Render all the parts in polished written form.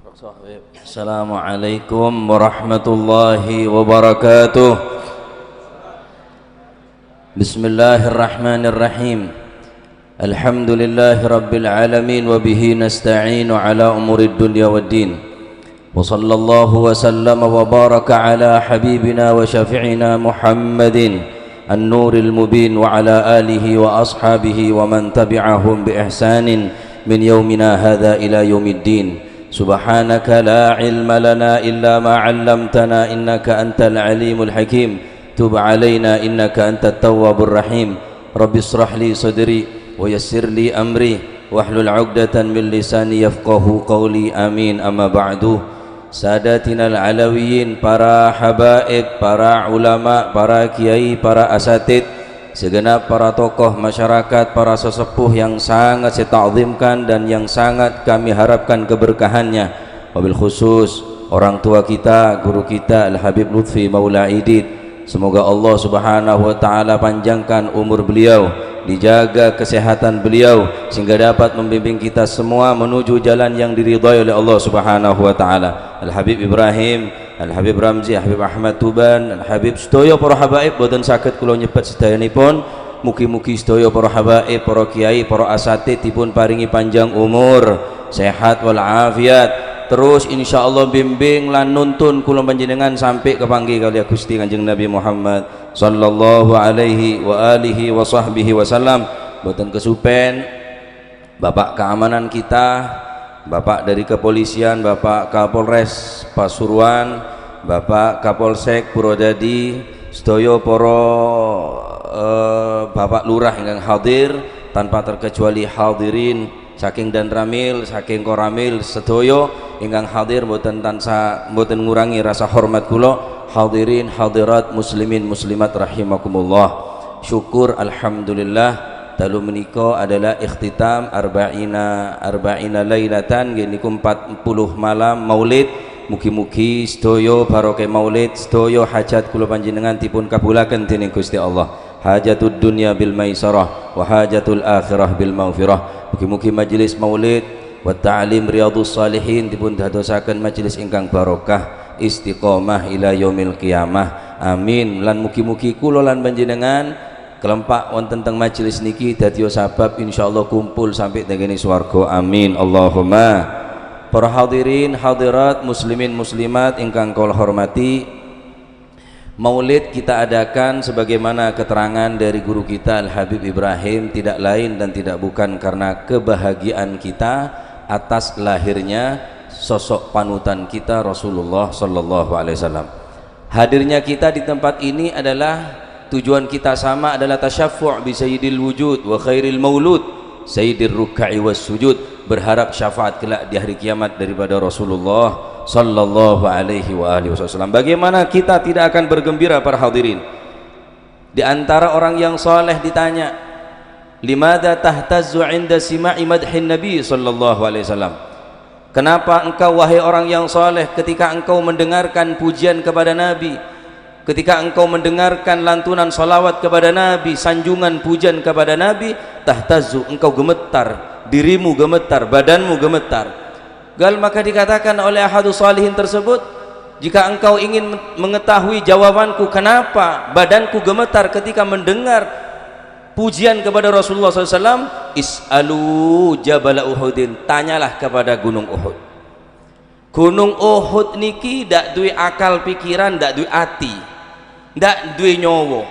Assalamualaikum warahmatullahi wabarakatuh. Bismillahirrahmanirrahim. Alhamdulillahi rabbil alamin wa bihi nasta'inu ala umurid dunya waddin. Wa sallallahu wa sallama wa baraka ala habibina wa syafi'ina Muhammadin an-nuril mubin wa ala alihi wa ashabihi wa man tabi'ahum bi ihsanin min yaumina hadha ila yaumiddin. سبحانك لا علم لنا إلا ما علمتنا إنك أنت العليم الحكيم. تب علينا إنك أنت التواب الرحيم. رب اشرح لي صدري ويسر لي أمري واحلل عقدة من لساني يفقه قولي، آمين. أما بعد، ساداتنا العلويين، para habaib, para ulama, para kiai, para asatid, segenap para tokoh masyarakat, para sesepuh yang sangat saya ta'zimkan dan yang sangat kami harapkan keberkahannya, wabil khusus orang tua kita, guru kita Al Habib Lutfi Maula Aidid. Semoga Allah Subhanahu wa taala panjangkan umur beliau, dijaga kesehatan beliau sehingga dapat membimbing kita semua menuju jalan yang diridhai oleh Allah Subhanahu wa taala. Al Habib Ibrahim, Al Habib Ramzi, Al Habib Ahmad Tuban, Al Habib sedaya para habaib, boten saged kula nyebut sedayanipun. Mugi-mugi sedaya para habaib, para kiai, para asatid dipun paringi panjang umur, sehat wal afiat, terus insyaallah bimbing lan nuntun kula panjenengan sampai kepanggih kaliyan Gusti Kanjeng Nabi Muhammad sallallahu alaihi wa alihi wa sahbihi wasallam. Boten kesupen Bapak keamanan kita, Bapak dari kepolisian, Bapak Kapolres Pasuruan, Bapak Kapolsek Purwodadi, sedaya para Bapak Lurah ingkang hadir, tanpa terkecuali hadirin saking Danramil, saking Koramil, sedaya ingkang hadir, mboten tansah mboten ngurangi rasa hormat kula, hadirin hadirat, muslimin muslimat rahimakumullah. Syukur alhamdulillah, dalu menika adalah ikhtitam arba'ina arba'ina lailatan, nggih niku 40 malam Maulid. Mugi-mugi sedaya barokah Maulid, sedaya hajat kula panjenengan dipun kabulaken dening Gusti Allah. Hajatud dunya bil maisarah wa hajatul akhirah bil maghfirah. Mugi-mugi majelis Maulid wa ta'lim Riyadhus Salihin dipun dadosaken majelis ingkang barokah, istiqomah ila yaumil qiyamah, amin. Lan mugi-mugi kula lan panjenengan kelempak wonten teng majelis niki dadi sabab insyaallah kumpul sampai tengene swarga, amin Allahumma. Para hadirin hadirat, muslimin muslimat ingkang kula hormati, Maulid kita adakan sebagaimana keterangan dari guru kita Al Habib Ibrahim, tidak lain dan tidak bukan karena kebahagiaan kita atas lahirnya sosok panutan kita, Rasulullah sallallahu alaihi wasallam. Hadirnya kita di tempat ini adalah tujuan kita sama, adalah tasyaffu' bi sayyidil wujud wa khairil maulud sayyidir ruk'i was sujud, berharap syafaat kelak di hari kiamat daripada Rasulullah sallallahu alaihi wa alihi wasallam. Bagaimana kita tidak akan bergembira, para hadirin? Di antara orang yang soleh ditanya, "Limadha tahtazzu 'inda sima'i madhin Nabi sallallahu alaihi wasallam?" Kenapa engkau, wahai orang yang soleh, ketika engkau mendengarkan pujian kepada Nabi, ketika engkau mendengarkan lantunan salawat kepada Nabi, sanjungan pujian kepada Nabi, tahtazzu, engkau gemetar, dirimu gemetar, badanmu gemetar? Gal, maka dikatakan oleh ahadus salihin tersebut, "Jika engkau ingin mengetahui jawabanku kenapa badanku gemetar ketika mendengar pujian kepada Rasulullah SAW, is'alu jabala Uhudin, tanyalah kepada gunung Uhud." Gunung Uhud niki dak duwe akal pikiran, dak duwe ati, dak duwe nyawa.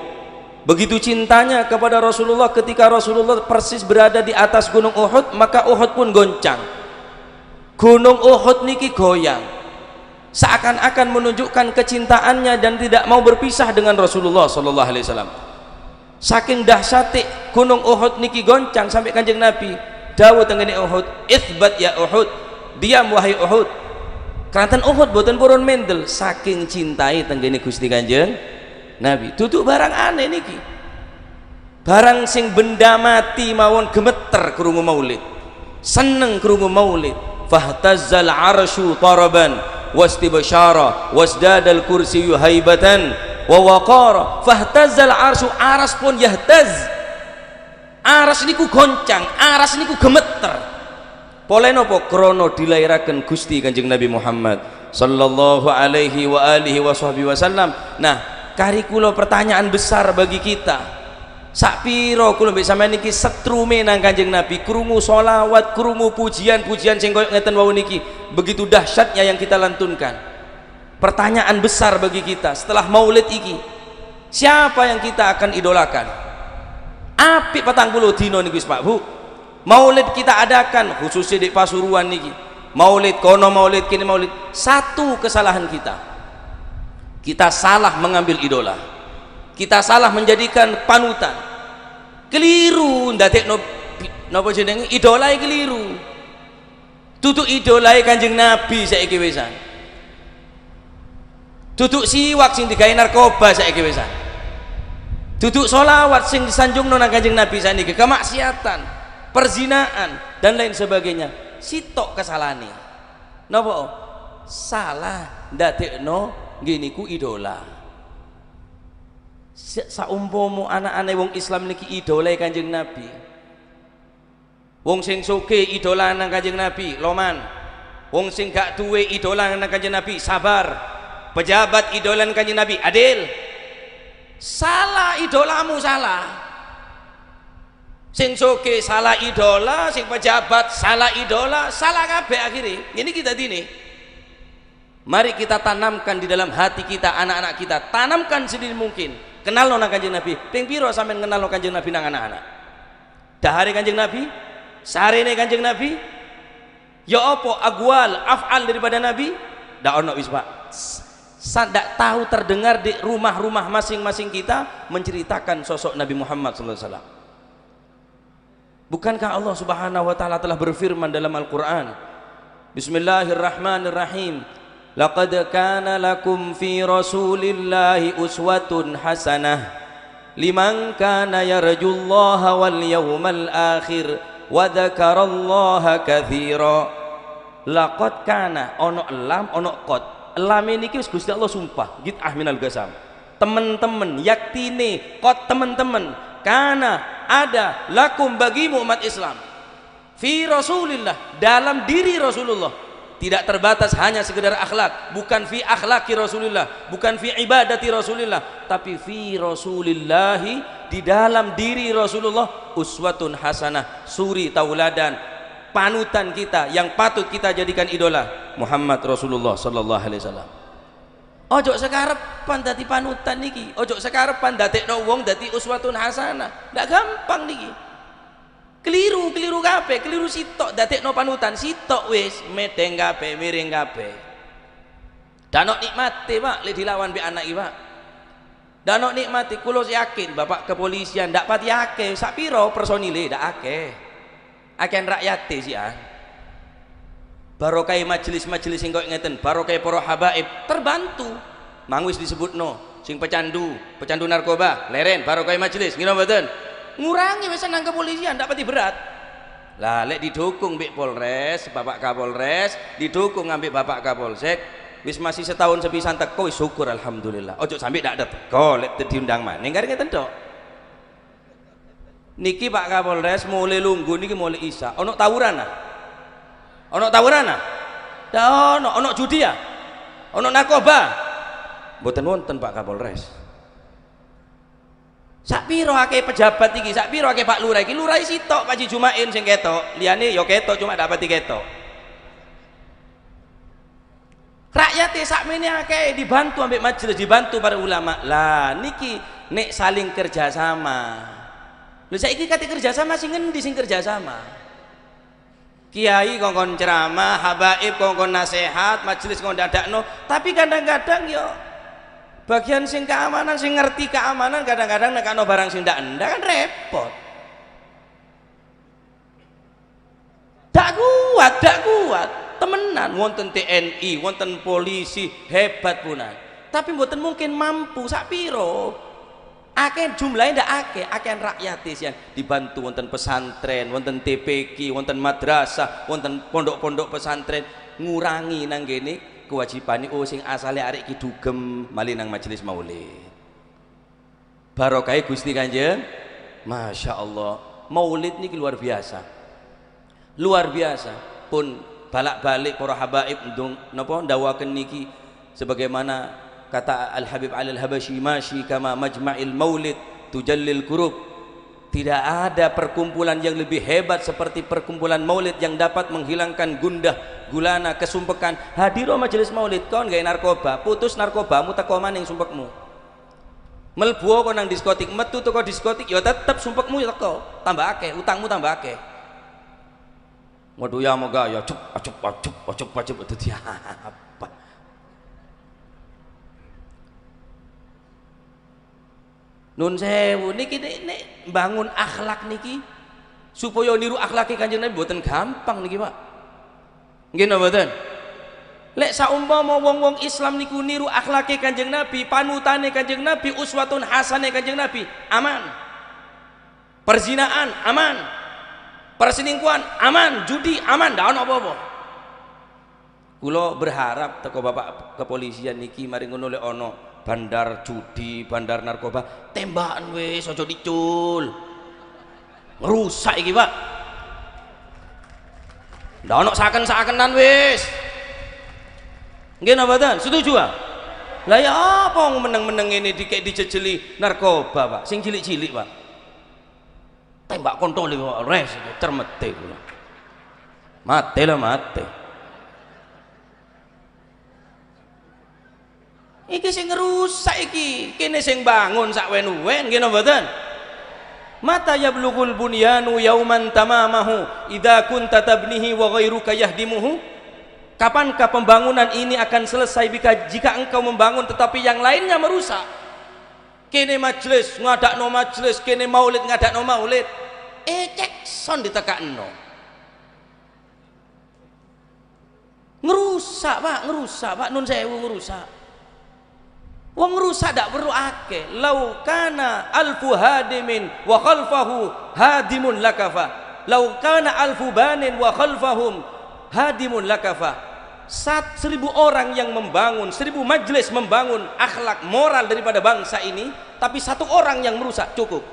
Begitu cintanya kepada Rasulullah, ketika Rasulullah persis berada di atas gunung Uhud, maka Uhud pun goncang. Gunung Uhud niki goyang seakan-akan menunjukkan kecintaannya dan tidak mau berpisah dengan Rasulullah sallallahu alaihi wasallam. Saking dahsyate gunung Uhud niki goncang, sampai Kanjeng Nabi dawuh tengene Uhud, "Itsbat ya Uhud, diam wahai Uhud." Keranten Uhud boten purun mendel saking cintai tenggene Gusti Kanjeng Nabi. Duduk barang aneh niki, barang sing benda mati mawon gemeter krungu maulid, seneng krungu maulid. Fahtazzal arsyu taraban wastibsyara wasdadal kursiyyu haibatan wa waqara. Fahtazzal arsyu, aras pun yahtaz, aras niku goncang, aras niku gemeter. Polahe napa? Krana dilairaken Gusti Kanjeng Nabi Muhammad sallallahu alaihi wa alihi wa sahbihi wasallam. Nah, kari kula pertanyaan besar bagi kita. Sak piro kula mbek sampeyan niki setrume nang Kanjeng Nabi, krungu solawat, krungu pujian-pujian sing koyo ngeten wau niki, begitu dahsyatnya yang kita lantunkan. Pertanyaan besar bagi kita setelah maulid iki, siapa yang kita akan idolakan? Apik 40 dino niki wis, Pak, Bu. Maulid kita adakan khususnya di Pasuruan niki. Maulid kono, maulid kini, maulid. Satu kesalahan kita. Kita salah mengambil idola. Kita salah menjadikan panutan. Keliru ndadekno napa jenenge idola, keliru. Duduk idolae Kanjeng Nabi saiki wisan. Duduk siwak sing digawe narkoba saiki wisan. Duduk solawat sing disanjungno nang Kanjeng Nabi saniki kemaksiatan, perzinaan dan lain sebagainya. Sitok kesalahane. Napa? Salah ndadekno nggih niku idola. Saumpama anak-anak wong Islam niki idolae Kanjeng Nabi. Wong sing sugih idola nang Kanjeng Nabi, loman. Wong sing gak duwe idola nang Kanjeng Nabi, sabar. Pejabat idola nang Kanjeng Nabi, adil. Salah idolamu, salah. Sing sugih salah idola, sing pejabat salah idola, salah kabeh akhirnya. Ini kita dini. Mari kita tanamkan di dalam hati kita, anak-anak kita, tanamkan sedini mungkin. Kenal nang Kanjeng Nabi. Ping piro sampean kenal Kanjeng Nabi nang anak-anak? Dahare Kanjeng Nabi, sarene Kanjeng Nabi, ya apa aqwal, af'al daripada Nabi? Ndak ono wis, Pak. Ndak tahu terdengar di rumah-rumah masing-masing kita menceritakan sosok Nabi Muhammad sallallahu alaihi wasallam. Bukankah Allah Subhanahu wa taala telah berfirman dalam Al-Qur'an? Bismillahirrahmanirrahim. Laqad kana lakum fi Rasulillahi uswatun hasanah liman kana yarjullaha wal yawmal akhir wa dzakarallaha katsira. Laqad kana, ono lam ono qad. Lam ini wis Gusti Allah sumpah, git'ah minal gasam. Temen-temen yaktine qad temen-temen, kana ada, lakum bagimu umat Islam, fi Rasulillah, dalam diri Rasulullah. Tidak terbatas hanya sekedar akhlak, bukan fi akhlaki Rasulillah, bukan fi ibadati Rasulillah, tapi fi Rasulillahi, di dalam diri Rasulullah, uswatun hasanah, suri tauladan, panutan kita yang patut kita jadikan idola, Muhammad Rasulullah sallallahu alaihi wasallam. Ojo sekarepan dadi panutan niki, ojo sekarepan dadekno wong dadi uswatun hasanah. Ndak gampang niki. Keliru, keliru kabeh, keliru sitok dadekno panutan, sitok wis medeng kabeh, miring kabeh. Danok nikmati, Pak, lek dilawan mbek anak iki, Pak. Danok nikmati, kula yakin Bapak kepolisian ndak pati akeh, sak piro personile ndak akeh. Akeh rakyate sih ah. Barokah majelis-majelis sing koyo ngeten, barokah para habaib terbantu. Mang wis disebutno sing pecandu, pecandu narkoba, leren barokah majelis, ngira mboten? Ngurangi wis nang kepolisian ndak pati berat. Lah lek didukung mbek Polres, Bapak Kapolres, didukung ambek Bapak Kapolsek, wis masih setahun sepisan teko wis syukur alhamdulillah. Ojo sampe ndak ada teko lek diundang maning kare ngeten tok. Niki Pak Kapolres mulai lungguh niki mulai isa. Ono tawuran ah? Ono tawuran ah? Ndak ono, ono judi ya? Ono narkoba? Mboten wonten Pak Kapolres. Sak piro akeh pejabat iki, sak piro akeh Pak Lurah iki, lurah sitok Pak Haji Jumain sing ketok, liyane ya ketok cuma ndak pati ketok. Rakyat sakmene akeh dibantu ambek majelis, dibantu para ulama. Lah niki nek saling kerjasama. Lho saiki kate kerjasama sing ngendi sing kerjasama? Kiai kongkon ceramah, habaib kongkon nasihat, majelis kongkon dadakno, tapi kadang-kadang yo bagian sing keamanan, sing ngerti keamanan kadang-kadang nek ana barang sing ndak ndak kan repot. Dak kuat, dak kuat. Temenan wonten TNI, wonten polisi hebat punan. Tapi mboten mungkin mampu sak piro. Akeh jumlahnya ndak akeh, akeh rakyat sian dibantu wonten pesantren, wonten TPQ, wonten madrasah, wonten pondok-pondok pesantren ngurangi nang kene kewajibane oh sing asale arek iki dugem malih nang majelis maulid. Barokah Gusti Kanjeng, Masya Allah, maulid niki luar biasa. Luar biasa. Pun balak-balik para habaib ndung napa ndawaken niki sebagaimana kata Al Habib Ali Al Habasyi, masyi kama majma'il maulid tujallil kurub. Tidak ada perkumpulan yang lebih hebat seperti perkumpulan maulid yang dapat menghilangkan gundah gulana kesumpekan. Hadiro majelis maulid kon gawe narkoba, putus narkobamu teko maning sumpekmu. Mlebu kon nang diskotik, metu teko diskotik ya tetep sumpekmu ya teko, tambah akeh, utangmu tambah akeh. Waduh ya moga ya cup acup acup acup acup dadi apa? Nun sewu niki nek bangun akhlak niki supaya niru akhlake Kanjeng Nabi mboten gampang niki Pak. Nggih napa mboten? Lek saumpama wong-wong Islam niku niru akhlake Kanjeng Nabi, panutane Kanjeng Nabi, uswatun hasanah Kanjeng Nabi, aman. Perzinaan aman. Perselingkuhan aman, judi aman, ndak ono apa-apa. Kula berharap teko Bapak kepolisian niki mari ngono lek ono bandar judi, bandar narkoba, tembakan wis aja dicul. Ngerusak iki, Pak. Ndak ono saken-sakenan wis. Nggih napa mboten? Setuju ah? Lah ya apa meneng-meneng ngene dikek dijejeli narkoba, Pak. Sing cilik-cilik, Pak. Tembak kontol kok res cermete kula. Mate lah mate. Iki sing ngerusak iki, kene sing bangun sak wen-wen nggih napa mboten? Mata yablughul bunyanu yauman tamamahu idza kunta tabnihi wa ghairuka yahdimuhu. Kapankah pembangunan ini akan selesai jika engkau membangun tetapi yang lainnya merusak? Kene majelis ngadakno majelis, kene maulid ngadakno maulid. Cek son ditekakno. Ngerusak, Pak, ngerusak, Pak, nun sewu ngerusak. Wong rusak dak perlu akeh. Lau kana alfu hadimin wa khalfahu hadimun lakafa. Lau kana alfu banin wa khalfahum hadimun lakafa. 1000 orang yang membangun, 1000 majelis membangun akhlak moral daripada bangsa ini, tapi satu orang yang merusak cukup.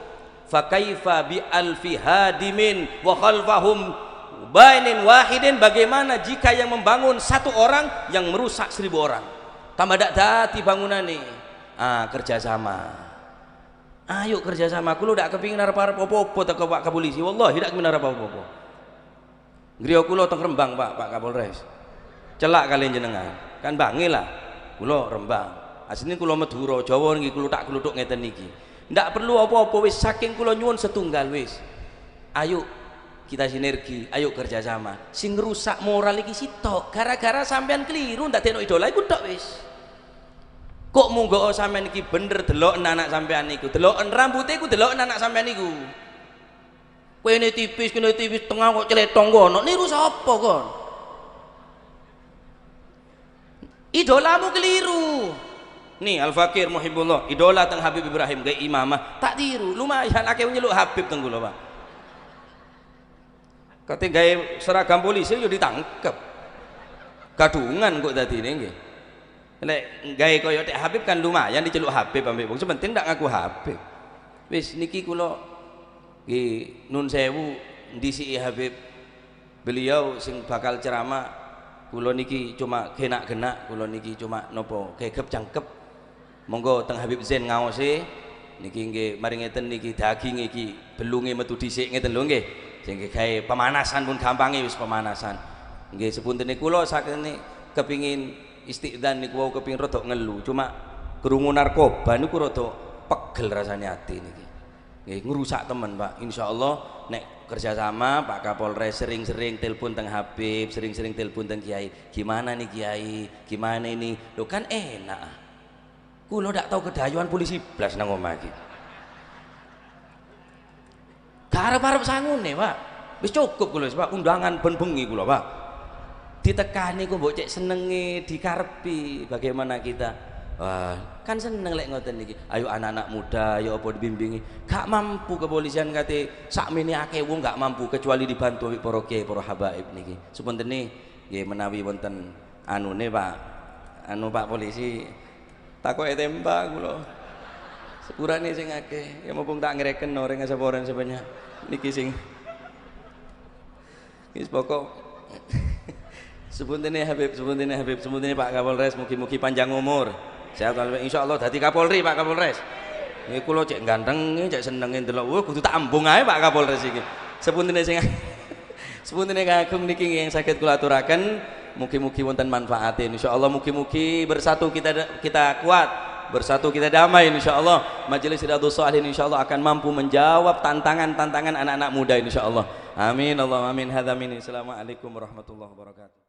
Fa kaifa bi alfi hadimin wa khalfahum bainin wahidin. Bagaimana jika yang membangun satu orang yang merusak 1000 orang? Tambah dak dadi bangunane. Ah, kerjasama. Ayo kerjasama. Kulo dak kepingin arep-arep apa-apa teko Pak Kapolisi. Wallahi dak kepingin arep apa-apa. Griya kula teng Rembang, Pak, Pak Kapolres. Celak kalian jenengan. Kan bangi lah. Kula Rembang. Asline kula Madura, Jawa niki kluthak-kluthuk ngeten niki. Ndak perlu apa-apa wis saking kula nyuwun setunggal wis. Ayo kita sinergi, ayo kerjasama. Sing rusak moral iki sitok gara-gara sampean keliru ndadekno idola iku tok wis. Kok munggo sampean iki bener deloken anak sampean niku, deloken rambute iku deloken anak sampean niku. Kene tipis, kene tipis, tengah kok celetong kono. Niru sapa kon? Idolamu keliru. Nih Al Fakir Muhibbullah, idola teng Habib Ibrahim gawe imamah, tak tiru. Lumayan akeh nyeluk Habib teng kula, Pak. Kate gawe seragam polisi yo ditangkep. Gadungan kok dadine nggih. Nek gawe kaya tek Habib kan lumayan diceluk Habib ambek wong, sepenting ndak ngaku Habib. Wis niki kula nggih nun sewu ndisiki Habib. Beliau sing bakal ceramah, kula niki cuma genak-genak, kula niki cuma napa gegep cangkep. Monggo teng Habib Zain ngaose niki nggih mari ngeten niki daging iki belunge metu dhisik ngeten lho nggih. Sing gawe pemanasan pun gampange wis pemanasan. Nggih sepuntene kula sakene kepingin istidzan niku wau kepingin rada ngelu, cuma krungu narkoba niku rada pegel rasane ati niki. Nggih ngrusak temen, Pak. Insyaallah nek kerjasama Pak Kapolres sering-sering telepon teng Habib, sering-sering telepon teng Kiai. Gimana nih Kiai? Gimana ini? Lho kan enak. Kula ndak tau kedayuan polisi blas nang omah iki. Gak arep-arep sangune, Pak. Wis cukup kula wis, Pak. Undangan ben bengi kula, Pak. Ditekani kok mbok cek senenge dikarepi. Bagaimana kita? Wah, kan seneng lek ngoten niki. Ayo anak-anak muda, ayo apa dibimbingi. Gak mampu kepolisian kate sakmene akeh wong gak mampu kecuali dibantu ambek para kiai, para habaib niki. Sepuntene nggih menawi wonten anune Pak. Anu Pak polisi takoke tembak kula. Sepurane sing akeh, ya mumpung tak ngreken ora sapa sebanyak. Niki sing wis pokok Sepuntene Habib, sepuntene Habib, sepuntene Pak Kapolres, mugi-mugi panjang umur. Sehat walafiat. Insyaallah dadi Kapolri Pak Kapolres. Nggih kula cek ganteng, cek senenge ndelok. Wah, kudu tak ambung ae Pak Kapolres iki. Sepuntene sing sepuntene kagum niki yang saged kula aturaken, mugi-mugi wonten manfaate. Insyaallah mugi-mugi bersatu kita kita kuat, bersatu kita damai insyaallah. Majelis Riyadhus Shalihin insyaallah akan mampu menjawab tantangan-tantangan anak-anak muda insyaallah. Amin Allahumma amin. Hadza minni. Assalamualaikum warahmatullahi wabarakatuh.